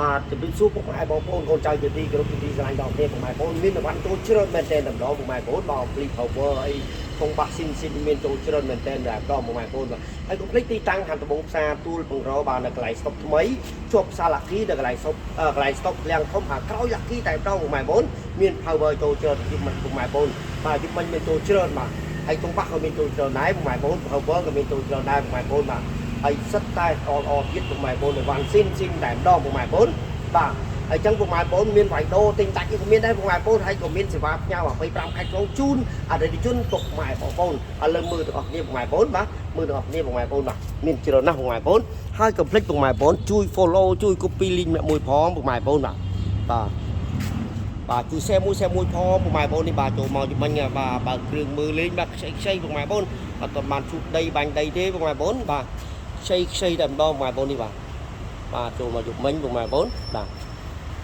បាទជំរាបសួរពុកម៉ែបងប្អូនកូនចៅជាទីគោរពជាទីស្រឡាញ់ដល់គ្នាពុកម៉ែបងប្អូនមានអីវ៉ាន់ចូលច្រើនមែនទែនតែម្ដងពុកម៉ែបងប្អូនបាទ Ampli Power អីធុងបាសស៊ីនស៊ីនមានចូលច្រើនមែនទែនតែម្ដងពុកម៉ែបងប្អូនបាទហើយកុំភ្លេចទីតាំងហាងដំបងផ្សារទួលពង្របាទនៅកន្លែងស្តុបថ្មីជាប់ផ្សារឡាគីនៅកន្លែងស្តុបកន្លែងស្តុបឃ្លាំងធំខាងក្រោយឡាគីតែម្ដងពុកម៉ែបងប្អូនមាន Power ចូលច្រើនទីមិនពុកម៉ែបងប្អូនបាទយប់មិញមានចូលច្រើនបាទហើយធុងបាសក៏មានចូលច្រើនដែរពុកម៉ែបងប្អូន Power ក៏មានចូលច្រើនដែរពុកម៉ែបងប្អូនបាទហើយសិតតែអល្អទៀតពុកម៉ែបងប្អូនអីវ៉ាន់ស៊ីនស៊ីនតែម្ដងពុកម៉ែបងប្អូនបាទហើយចឹងពុកម៉ែបងប្អូនមានវ៉ៃដូទិញដាច់ក៏មានដែរពុកម៉ែបងប្អូនហើយក៏មានសេវាផ្ញើ25ខេត្តក្រុងជូនអតិថិជនពុកម៉ែបងប្អូនឥឡូវមើលទាំងអស់គ្នាពុកម៉ែបងប្អូនបាទមើលទាំងអស់គ្នាពុកម៉ែបងប្អូនបាទមានច្រើនណាស់ពុកម៉ែបងប្អូនហើយកុំភ្លេចពុកម៉ែបងប្អូនជួយ follow ជួយ copy link ម្នាក់មួយផងពុកម៉ែបងប្អូនបាទបាទបាទជួយ share មួយ share មួយផងពុកម៉ែបងប្អូននេះបាទចូលមកជំនាញបាទបើគ្រឿងមើលលេងបាទខ្ចីខ្ចីពុកម៉ែបងប្អូនអត់បានជូតដីបាញ់ដីទេពុកម៉ែបងប្អូនបាទខ្ចីខ្ចីតែម្ដងពុកម៉ែបងប្អូននេះបាទបាទចូលមកយប់មិញពុកម៉ែបងប្អូនបាទ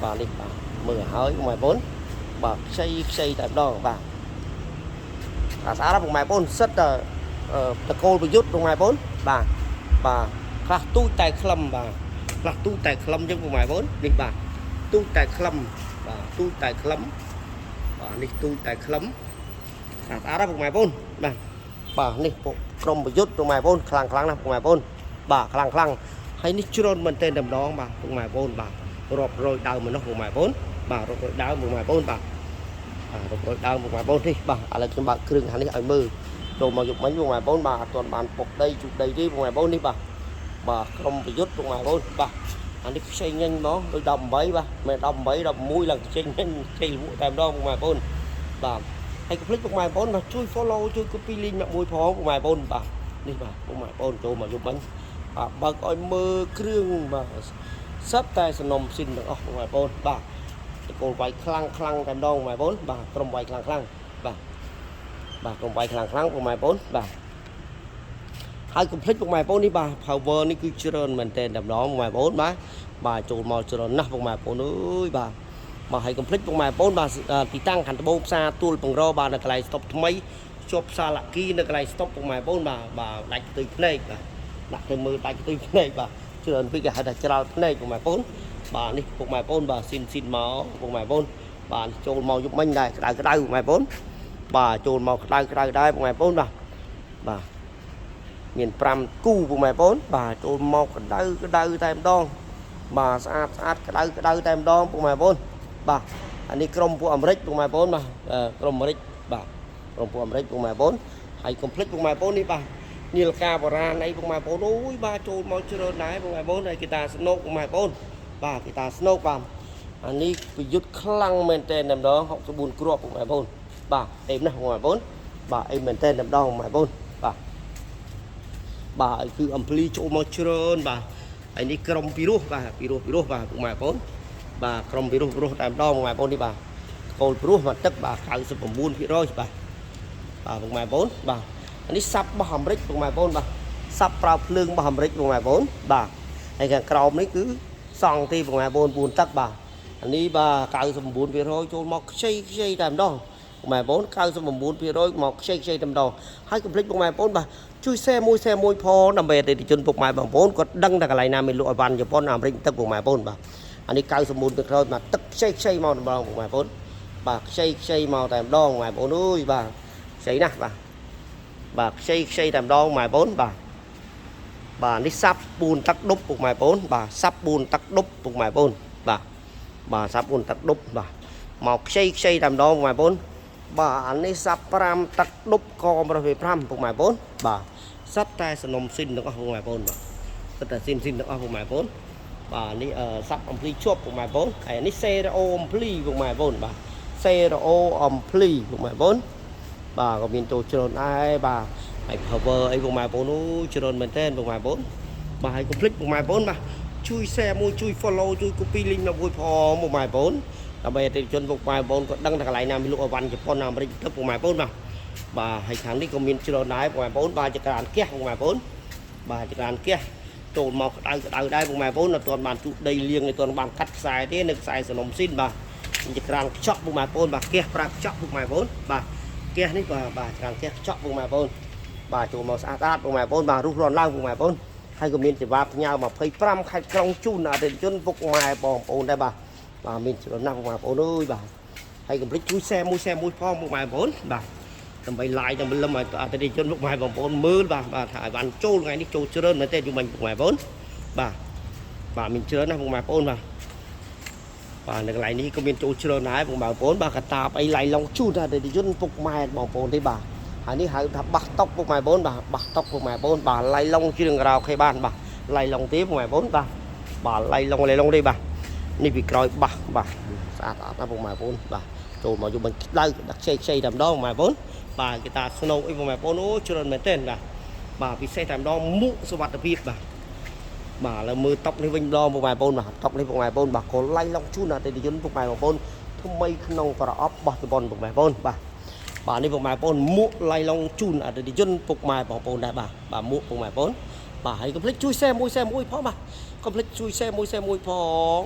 បាទនេះបាទមើលឲ្យហើយពុកម៉ែបងប្អូនបាទខ្ចីខ្ចីតែម្ដងបាទអាស្អាតណាស់ពុកម៉ែបងប្អូនសិតតែតកូលប្រយុទ្ធពុកម៉ែបងប្អូនបាទបាទខ្លះទូចតែខ្លឹមបាទខ្លះទូចតែខ្លឹមចឹងពុកម៉ែបងប្អូននេះបាទទូចតែខ្លឹមបាទទូចតែខ្លឹមបាទនេះទូចតែខ្លឹមស្អាតស្អាតណាស់ពុកម៉ែបងប្អូនបាទបាទនេះពួកក្រុមប្រយុទ្ធពុកម៉ែបងប្អូនខ្លាំងខ្លាំងណាស់ពុកម៉ែបងប្អូនបាទខ្លាំងខ្លាំងហើយនេះច្រើនមែនទែនតែម្ដងបាទពុកម៉ែបងប្អូនបាទរាប់រយដើមមនុស្សពុកម៉ែបងប្អូនបាទរាប់រយដើមពុកម៉ែបងប្អូនបាទបាទរាប់រយដើមពុកម៉ែបងប្អូននេះបាទឥឡូវខ្ញុំបើកគ្រឿងខាងនេះឲ្យមើលចូលមកយប់មិញពុកម៉ែបងប្អូនបាទអត់ទាន់បានពុកដីជូតដីទេពុកម៉ែបងប្អូននេះបាទបាទក្រុមប្រយុទ្ធពុកម៉ែបងប្អូនបាទអានេះខ្ចីញញហ្មងដូច18បាទមិន18 11ឡើងខ្ចីញញខ្ចីលក់តែម្ដងពុកម៉ែបងប្អូនបាទហើយកុំភ្លេចពុកម៉ែបងប្អូនបាទជួយ follow ជួយ copy link មកមួយផងពុកម៉ែបងប្អូនបាទនេះបាទពុកម៉ែបងប្អូនចូលមកយប់មិញបាទបើកឲ្យមើលគ្រឿងបាទសិតតែសំណុំស៊ីនទាំងអស់ពុកម៉ែបងប្អូនបាទតកូលវាយខ្លាំងខ្លាំងតែម្ដងពុកម៉ែបងប្អូនបាទក្រុមវាយខ្លាំងខ្លាំងបាទបាទក្រុមវាយខ្លាំងខ្លាំងពុកម៉ែបងប្អូនបាទហើយកុំភ្លេចពុកម៉ែបងប្អូននេះបាទ power នេះគឺច្រើនមែនទែនតែម្ដងពុកម៉ែបងប្អូនបាទបាទចូលមកច្រើនណាស់ពុកម៉ែបងប្អូនអើយបាទបាទហើយកុំភ្លេចពុកម៉ែបងប្អូនបាទទីតាំងខាងត្បូងផ្សារទួលពង្របាទនៅកន្លែងស្តុបថ្មីជាប់ផ្សារលាក់គីនៅកន្លែងស្តុបពុកម៉ែបងប្អូនបាទបាទដាច់ផ្ទុយភ្នែកបាទដាក់ទៅមើលដាច់ផ្ទុយភ្នែកបាទច្រើនពេកគេហៅថាច្រាលភ្នែកពុកម៉ែបងប្អូនបាទនេះពុកម៉ែបងប្អូនបាទស៊ីនស៊ីនមកពុកម៉ែបងប្អូនបាទចូលមកយប់មិញដែរក្តៅក្តៅពុកម៉ែបងប្អូនបាទចូលមកក្តៅក្តៅដែរពុកម៉ែបងប្អូនបាទបាទមាន5គូពុកម៉ែបងប្អូនបាទចូលមកក្តៅក្តៅតែម្ដងបាទស្អាតស្អាតក្តៅក្តៅតែម្ដងពុកម៉ែបងប្អូនបាទអានេះក្រុមពួកអាមេរិកពុកម៉ែបងប្អូនបាទក្រុមអាមេរិកបាទក្រុមពួកអាមេរិកពុកម៉ែបងប្អូនហើយកុំភ្លេចពុកម៉ែបងប្អូននេះបាទនីលកាបុរាណអីពុកម៉ែបងប្អូនអូយបាទចូលមកច្រើនដែរពុកម៉ែបងប្អូនហើយគេតាស្នុកពុកម៉ែបងប្អូនបាទគេតាស្នុកបាទអានេះប្រយុទ្ធខ្លាំងមែនតើតែម្ដង64គ្រាប់ពុកម៉ែបងប្អូនបាទអេមណាស់ពុកម៉ែបងប្អូនបាទអេមមែនតើតែម្ដងពុកម៉ែបងប្អូនបាទបាទគឺអំភ្លីចូលមកច្រើនបាទហើយនេះក្រុមពីរោះបាទពីរោះពីរោះបាទពុកម៉ែបងប្អូនបាទក្រុមពីរោះពីរោះតែម្ដងពុកម៉ែបងប្អូននេះបាទកូលព្រោះមកទឹកបាទ99%បាទបាទពុកម៉ែបងប្អូនបាទអានេះសាប់របស់អាមេរិកពុកម៉ែបងប្អូនបាទសាប់ប្រើភ្លើងរបស់អាមេរិកពុកម៉ែបងប្អូនបាទហើយខាងក្រោមនេះគឺសង់ទីពុកម៉ែបងប្អូន4ទឹកបាទអានេះបាទ99%ចូលមកខ្ចីខ្ចីតែម្ដងពុកម៉ែបងប្អូន99%មកខ្ចីខ្ចីតែម្ដងហើយកុំភ្លេចពុកម៉ែបងប្អូនបាទជួយ share មួយ share មួយផងដើម្បីអតិថិជនពុកម៉ែបងប្អូនគាត់ដឹងថាកន្លែងណាមានលក់អីវ៉ាន់ជប៉ុនអាមេរិកទឹកពុកម៉ែបងប្អូនបាទអានេះ99%បាទទឹកខ្ចីខ្ចីមកតែម្ដងពុកម៉ែបងប្អូនបាទខ្ចីខ្ចីមកតែម្ដងម៉ែបងប្អូនអើយបាទខ្ចីណាស់បាទបាទខ្ចីខ្ចីតែម្ដងម៉ែបងប្អូនបាទបាទនេះសាប់4ទឹកដប់ពុកម៉ែបងប្អូនបាទសាប់4ទឹកដប់ពុកម៉ែបងប្អូនបាទបាទសាប់4ទឹកដប់បាទមកខ្ចីខ្ចីតែម្ដងពុកម៉ែបងប្អូនបាទអានេះសាប់5ទឹកដប់ក125ពុកម៉ែបងប្អូនបាទសិតតែសំណុំស៊ីនទាំងអស់ពុកម៉ែបងប្អូនបាទសិតតែស៊ីនស៊ីនទាំងអស់ពុកម៉ែបងប្អូនបាទនេះសាប់អំភ្លីជាប់ពុកម៉ែបងប្អូនហើយនេះសេរ៉ូអំភ្លីពុកម៉ែបងប្អូនបាទសេរ៉ូអំភ្លីពុកម៉ែបងប្អូនបាទក៏មានចូលច្រើនដែរបាទហើយ power អីពុកម៉ែបងប្អូនអូច្រើនមែនតើពុកម៉ែបងប្អូនបាទហើយកុំភ្លេចពុកម៉ែបងប្អូនបាទជួយ share មួយជួយ follow ជួយ copy link មកមួយផងពុកម៉ែបងប្អូនដើម្បីអតិថិជនពុកម៉ែបងប្អូនក៏ដឹងថាកន្លែងណាមានលក់អីវ៉ាន់ជប៉ុនអាមេរិកទៅពុកម៉ែបងប្អូនបាទបាទហើយខាងនេះក៏មានច្រើនដែរពុកម៉ែបងប្អូនបាទចក្រានគះពុកម៉ែបងប្អូនបាទចក្រានគះចូលមកក្តៅក្តៅដែរពុកម៉ែបងប្អូនអត់ទាន់បានជូតដីលៀងអត់ទាន់បានកាត់ខ្សែទេនៅខ្សែសនំស៊ីនបាទចក្រានខ្ចក់ពុកម៉ែបងប្អូនបាទគះប្រើខ្ចក់ពុកម៉ែបងប្អូនបាទគះនេះបាទបាទចក្រានគះខ្ចក់ពុកម៉ែបងប្អូនបាទចូលមកស្អាតស្អាតពុកម៉ែបងប្អូនបាទរុះរាន់ឡើងពុកម៉ែបងប្អូន ហើយក៏មានសេវាផ្ញើ25ខេត្តក្រុងជូនអតិថិជនពុកម៉ែបងប្អូនដែរបាទបាទមានច្រើនណាស់ពុកម៉ែបងប្អូនអើយបាទហើយកុំភ្លេចជួយ share មួយ share មួយផងពុកម៉ែបងប្អូនបាទដើម្បី like ដើម្បីលឹមឲ្យអតិថិជនពុកម៉ែបងប្អូនមើលបាទបាទថាឲ្យបានចូលថ្ងៃនេះចូលច្រើនមែនទេយូរមិញពុកម៉ែបងប្អូនបាទបាទមានច្រើនណាស់ពុកម៉ែបងប្អូនបាទបាទនៅកន្លែងនេះក៏មានចូលច្រើនដែរពុកម៉ែបងប្អូនបាទកតាបអីឡៃឡុងជូនអតិថិជនពុកម៉ែបងប្អូនទេបាទហើយនេះហៅថាបាសតុកពុកម៉ែបងប្អូនបាទបាសតុកពុកម៉ែបងប្អូនបាទឡៃឡុងជ្រឿងការ៉ាអូខេបានបាទឡៃឡុងទេពុកម៉ែបងប្អូនបាទបាទឡៃឡុងឡៃឡុងទេបាទនេះពីក្រោយបាសបាទស្អាតអត់ណាពុកម៉ែបងប្អូនបាទចូលមកយប់មិនក្តៅដាក់ខ្ចីខ្ចីតែម្ដងពុកម៉ែបងប្អូនបាទគេតាស្នូកអីពុកម៉ែបងប្អូនអូច្រើនមែនទែនបាទបាទពិសេសតែម្ដងមុខសុវត្ថិភាពបាទបាទឥឡូវមើលតុកនេះវិញម្ដងពុកម៉ែបងប្អូនបាទតុកនេះពុកម៉ែបងប្អូនបាទក៏ឡៃឡុងជូនអតិថិជនពុកម៉ែបងប្អូនថ្មីក្នុងប្រអប់របស់ជប៉ុនពុកម៉ែបងប្អូនបាទបាទនេះពុកម៉ែបងប្អូនមួកឡៃឡុងជូនអតិថិជនពុកម៉ែបងប្អូនដែរបាទបាទមួកពុកម៉ែបងប្អូនបាទហើយកុំភ្លេចជួយ share មួយ share មួយផងបាទកុំភ្លេចជួយ share មួយ share មួយផ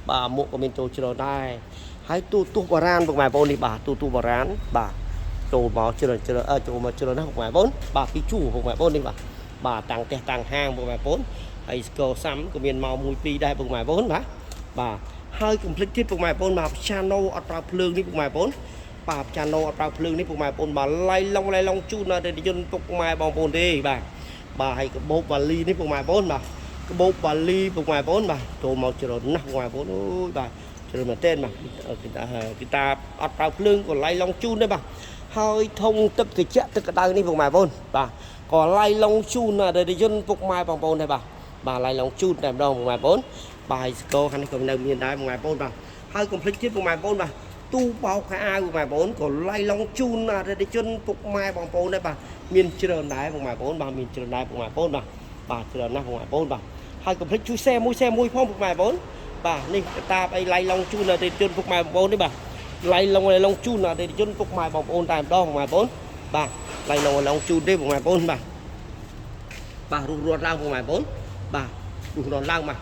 ងបាទមួកក៏មានចូលច្រើនដែរហើយទូទស្សន៍បុរាណពុកម៉ែបងប្អូននេះបាទទូទស្សន៍បុរាណបាទចូលមកច្រើនច្រើនអើចូលមកច្រើនណាស់ពុកម៉ែបងប្អូនបាទពីរជួរពុកម៉ែបងប្អូននេះបាទបាទតាំងផ្ទះតាំងហាងពុកម៉ែបងប្អូនហើយស្គរសាំក៏មានមកមួយពីរដែរពុកម៉ែបងប្អូនបាទបាទហើយកុំភ្លេចទៀតពុកម៉ែបងប្អូនបាទព្យ៉ាណូអត់ប្រើភ្លើងនេះពុកម៉ែបងប្អូនបាទព្យ៉ាណូអត់ប្រើភ្លើងនេះពុកម៉ែបងប្អូនបាទឡៃឡុងឡៃឡុងជូនដល់អតិថិជនពុកម៉ែបងប្អូនទេបាទបាទហើយកបោបវ៉ាលីនេះពុកម៉ែបងប្អូនបាទកបោបវ៉ាលីពុកម៉ែបងប្អូនបាទចូលមកច្រើនណាស់ពុកម៉ែបងប្អូនអូយបាទច្រើនមែនទែនបាទគេតាអត់ប្រើភ្លើងក៏ឡៃឡុងជូនដែរបាទហើយធុងទឹកត្រជាក់ទឹកក្តៅនេះពុកម៉ែបងប្អូនបាទក៏ឡៃឡុងជូនអតិថិជនពុកម៉ែបងប្អូនដែរបាទបាទឡៃឡុងជូនតែម្ដងពុកម៉ែបងប្អូនបាទហើយស្គរខាងនេះក៏នៅមានដែរពុកម៉ែបងប្អូនបាទហើយកុំភ្លេចទៀតពុកម៉ែបងប្អូនបាទទូបោកខោអាវពុកម៉ែបងប្អូនក៏ឡៃឡុងជូនអតិថិជនពុកម៉ែបងប្អូនដែរបាទមានច្រើនដែរពុកម៉ែបងប្អូនបាទមានច្រើនដែរពុកម៉ែបងប្អូនបាទបាទច្រើនណាស់ពុកម៉ែបងប្អូនបាទហើយកុំភ្លេចជួយ share មួយ share មួយផងពុកម៉ែបងប្អូនបាទនេះកតាបអីឡៃឡុងជូនអតិថិជនពុកម៉ែបងប្អូននេះបាទឡៃឡុងឡៃឡុងជូនអតិថិជនពុកម៉ែបងប្អូនតែម្ដងពុកម៉ែបងប្អូនបាទឡៃឡុងឡៃឡុងជូនទេពុកម៉ែបងប្អូនបាទបាទរុះរាន់ឡើងពុកម៉ែបងប្អូនបាទរុះរាន់ឡើងបាទ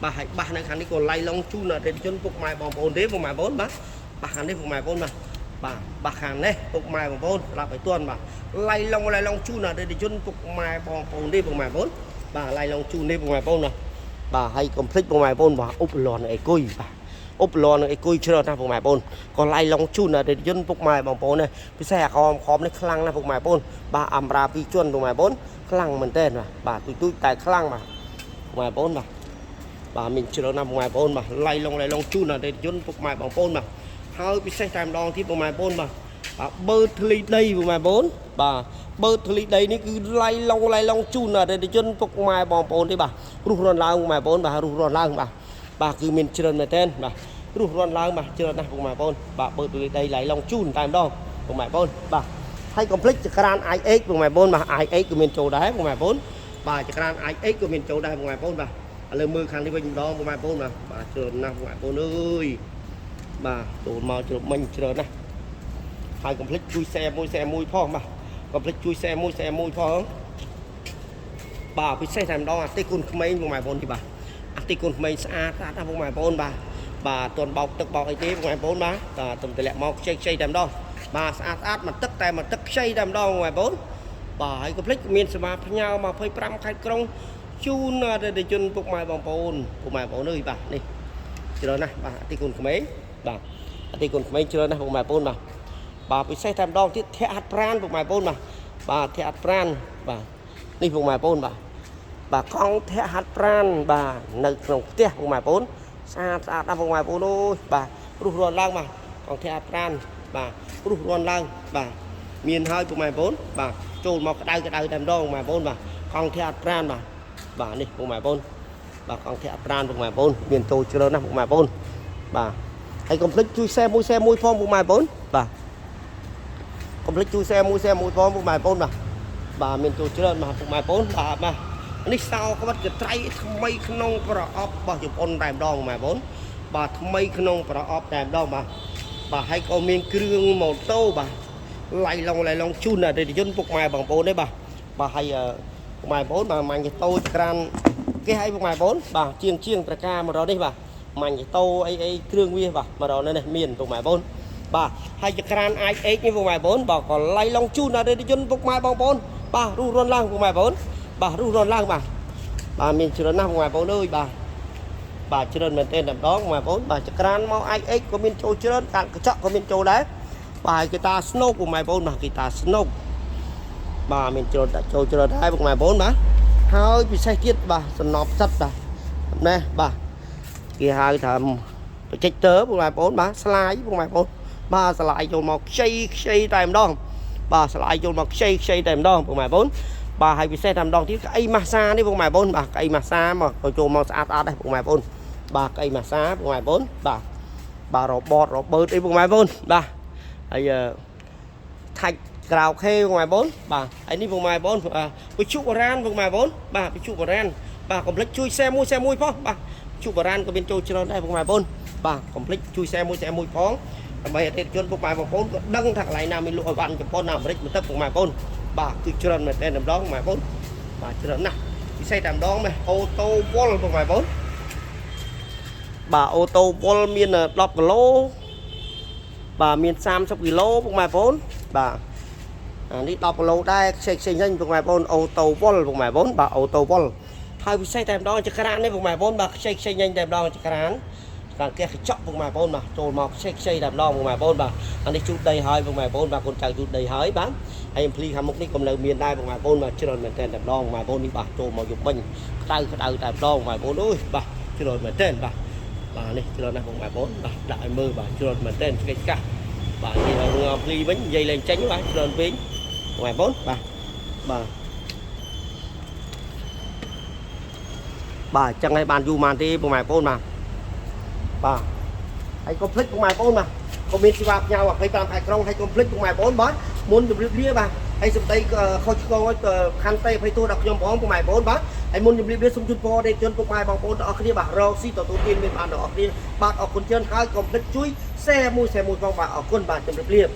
បាទហើយបាសនៅខាងនេះក៏ឡៃឡុងជូនអតិថិជនពុកម៉ែបងប្អូនទេពុកម៉ែបងប្អូនបាទបាសខាងនេះពុកម៉ែបងប្អូនបាទបាទបាសខាងនេះពុកម៉ែបងប្អូនស្ដាប់ឲ្យទាន់បាទឡៃឡុងឡៃឡុងជូនអតិថិជនពុកម៉ែបងប្អូនទេពុកម៉ែបងប្អូនបាទឡៃឡុងជូនទេពុកម៉ែបងប្អូនបាទបាទហើយកុំភ្លេចពុកម៉ែបងប្អូនបាទឧបលនអេគុយបាទឧបលនអេគុយច្រើនណាស់ពុកម៉ែបងប្អូនក៏ឡៃឡុងជូនអតិថិជនពុកម៉ែបងប្អូននេះពិសេសអាខមខមនេះខ្លាំងណាស់ពុកម៉ែបងប្អូនបាទអមរាពីរជនពុកម៉ែបងប្អូនខ្លាំងមែនទែនបាទបាទទូចទូចតែខ្លាំងបាទពុកម៉ែបងប្អូនបាទបាទមានច្រើនណាស់ពុកម៉ែបងប្អូនបាទឡៃឡុងឡៃឡុងជូនអតិថិជនពុកម៉ែបងប្អូនបាទហើយពិសេសតែម្ដងទៀតពុកម៉ែបងប្អូនបាទបាទបើធ្លីដីពុកម៉ែបងប្អូនបាទបើធ្លីដីនេះគឺឡៃឡុងឡៃឡុងជូនអតិថិជនពុកម៉ែបងប្អូនទេបាទរុះរាន់ឡើងពុកម៉ែបងប្អូនបាទរុះរាន់ឡើងបាទបាទគឺមានច្រើនមែនទែនបាទរុះរាន់ឡើងបាទច្រើនណាស់ពុកម៉ែបងប្អូនបាទបើធ្លីដីឡៃឡុងជូនតែម្ដងពុកម៉ែបងប្អូនបាទហើយកុំភ្លេចចក្រាន IX ពុកម៉ែបងប្អូនបាទ IX ក៏មានចូលដែរពុកម៉ែបងប្អូនបាទចក្រាន IX ក៏មានចូលដែរពុកម៉ែបងប្អូនបាទឥឡូវមើលខាងនេះវិញម្ដងពុកម៉ែបងប្អូនបាទបាទច្រើនណាស់ពុកម៉ែបងប្អូនអើយបាទចូលមកជ្រុំមិញច្រើនណាស់ហើយកុំភ្លេចជួយ share មួយ share មួយផងបាទកុំភ្លេចជួយ share មួយ share មួយផងបាទពិសេសតែម្ដងអាទិគុណក្មេងពុកម៉ែបងប្អូននេះបាទអាទិគុណក្មេងស្អាតស្អាតណាស់ពុកម៉ែបងប្អូនបាទបាទអត់ទាន់បោកទឹកបោកអីទេពុកម៉ែបងប្អូនបាទបាទទំតម្លាក់មកខ្ចីខ្ចីតែម្ដងបាទស្អាតស្អាតមកទឹកតែមកទឹកខ្ចីតែម្ដងពុកម៉ែបងប្អូនបាទហើយកុំភ្លេចមានសេវាផ្ញើ25ខេត្តក្រុងជូនអតិថិជនពុកម៉ែបងប្អូនពុកម៉ែបងប្អូនអើយបាទនេះច្រើនណាស់បាទអតិគុណក្មេងបាទអតិគុណក្មេងច្រើនណាស់ពុកម៉ែបងប្អូនបាទបាទពិសេសតែម្ដងទៀតធាក់ហាត់ប្រានពុកម៉ែបងប្អូនបាទបាទធាក់ហាត់ប្រានបាទនេះពុកម៉ែបងប្អូនបាទបាទកង់ធាក់ហាត់ប្រានបាទនៅក្នុងផ្ទះពុកម៉ែបងប្អូនស្អាតស្អាតណាស់ពុកម៉ែបងប្អូនអូយបាទរុះរាន់ឡើងបាទកង់ធាក់ហាត់ប្រានបាទរុះរាន់ឡើងបាទមានហើយពុកម៉ែបងប្អូនបាទចូលមកក្តៅក្តៅតែម្ដងពុកម៉ែបងប្អូនបាទកង់ធាក់ហាត់ប្រានបាទបាទនេះពុកម៉ែបងប្អូនបាទកង់ធាក់ហាត់ប្រានពុកម៉ែបងប្អូនមានចូលច្រើនណាស់ពុកម៉ែបងប្អូនបាទហើយកុំភ្លេចជួយ share មួយ share មួយផងពុកម៉ែបងប្អូនបាទកុំភ្លេចជួយ share មួយ share មួយផងពុកម៉ែបងប្អូនបាទបាទមានចូលច្រើនបាទពុកម៉ែបងប្អូនបាទបាទនេះសោក្បិតកត្រៃថ្មីក្នុងប្រអប់របស់ជប៉ុនតែម្ដងពុកម៉ែបងប្អូនបាទថ្មីក្នុងប្រអប់តែម្ដងបាទបាទហើយក៏មានគ្រឿងម៉ូតូបាទឡៃឡុងឡៃឡុងជូនអតិថិជនពុកម៉ែបងប្អូនទេបាទបាទហើយពុកម៉ែបងប្អូនបាទម៉ាញ់តូចក្រានគេឲ្យពុកម៉ែបងប្អូនបាទជាងជាងប្រការមករនេះបាទម៉ាញ់តូអីអីគ្រឿងវាបាទមករនេះមានពុកម៉ែបងប្អូនបាទហើយចក្រាន IH នេះពុកម៉ែបងប្អូនបាទក៏ឡៃឡុងជូនអតិថិជនពុកម៉ែបងប្អូនបាទរុះរាន់ឡើងពុកម៉ែបងប្អូនបាទរុះរាន់ឡើងបាទ បាទមានច្រើនណាស់បងប្អូនអើយបាទបាទច្រើនមែនទែនតែម្ដងបងប្អូនបាទចក្រានមក IX ក៏មានចូលច្រើនកាកញ្ចក់ក៏មានចូលដែរបាទហ្គីតា Snow បងប្អូនបាទហ្គីតា Snow បាទមានច្រើនដាក់ចូលច្រើនដែរបងប្អូនបាទហើយពិសេសទៀតបាទសំណប់សិតបាទនេះបាទគេហៅថា projector បងប្អូនបាទស្លាយបងប្អូនបាទស្លាយចូលមកខ្ចីខ្ចីតែម្ដងបាទស្លាយចូលមកខ្ចីខ្ចីតែម្ដងបងប្អូនបាទហើយពិសេសតែម្ដងទៀតក្អីម៉ាសានេះបងប្អូនបាទក្អីម៉ាសាមកក៏ចូលមកស្អាតស្អាតដែរបងប្អូនបាទក្អីម៉ាសាបងប្អូនបាទបាទរបតរបឺតអីបងប្អូនបាទហើយថាច់ក្រៅខេបងប្អូនបាទហើយនេះបងប្អូនវិទ្យុបុរាណបងប្អូនបាទវិទ្យុបុរាណបាទកុំភ្លេចជួយ share មួយ share មួយផងបាទវិទ្យុបុរាណក៏មានចូលច្រើនដែរបងប្អូនបាទកុំភ្លេចជួយ share មួយ share មួយផងដើម្បីអតិថិជនពុកម៉ែបងប្អូនក៏ដឹងថាកន្លែងណាមានលក់អីវ៉ាន់ជប៉ុនអាមេរិកមកទឹកពុកម៉ែបងប្អូនបាទគឺច្រើនមែនទែនម្ដងបងប្អូនបាទច្រើនណាស់ពិសេសតែម្ដងម៉េះអូតូវុលបងប្អូនបាទអូតូវុលមាន10គីឡូបាទមាន30គីឡូពុកម៉ែបងប្អូនបាទអានេះ10គីឡូដែរខ្ចីខ្ចីញពុកម៉ែបងប្អូនអូតូវុលពុកម៉ែបងប្អូនបាទអូតូវុលហើយពិសេសតែម្ដងចក្រាននេះពុកម៉ែបងប្អូនបាទខ្ចីខ្ចីញតែម្ដងចក្រានខាងកេះកញ្ចក់ពុកម៉ែបងប្អូនបាទចូលមកខ្ចីខ្ចីតែម្ដងពុកម៉ែបងប្អូនបាទអានេះជូតដីហើយពុកម៉ែបងប្អូនបាទកូនចៅជូតដីហើយបាទហើយអំភ្លីខាងមុខនេះក៏នៅមានដែរពុកម៉ែបងប្អូនបាទច្រើនមែនទែនតែម្ដងពុកម៉ែបងប្អូននេះបាទចូលមកយប់មិញក្តៅក្តៅតែម្ដងពុកម៉ែបងប្អូនអើយបាទច្រើនមែនទែនបាទបាទនេះច្រើនណាស់ពុកម៉ែបងប្អូនបាទដាក់ឲ្យមើលបាទច្រើនមែនទែនឆ្កេះឆ្កាស់បាទនិយាយរឿងអំភ្លីវិញនិយាយលែងចេញបាទច្រើនពេកពុកម៉ែបងប្អូនបាទបាទបាទអញ្ចឹងឲ្យបានយូរបានទេពុកម៉ែបងប្អូនបាទបាទហើយកុំភ្លេចពុកម៉ែបងប្អូនបាទក៏មានសេវាផ្ញើ25ខែក្រុងហើយកុំភ្លេចពុកម៉ែបងប្អូនបាទមុនជម្រាបលាបាទហើយសម្ដីខុសឆ្គងឲ្យខន្តីអភ័យទោសដល់ខ្ញុំផងពុកម៉ែបងប្អូនបាទហើយមុនជម្រាបលាសូមជូនពរដល់ជនពុកម៉ែបងប្អូនទាំងអស់គ្នាបាទរកស៊ីទទួលទានមានបានទាំងអស់គ្នាបាទអរគុណច្រើនហើយកុំភ្លេចជួយ share មួយ share មួយផងបាទអរគុណបាទជម្រាបលា។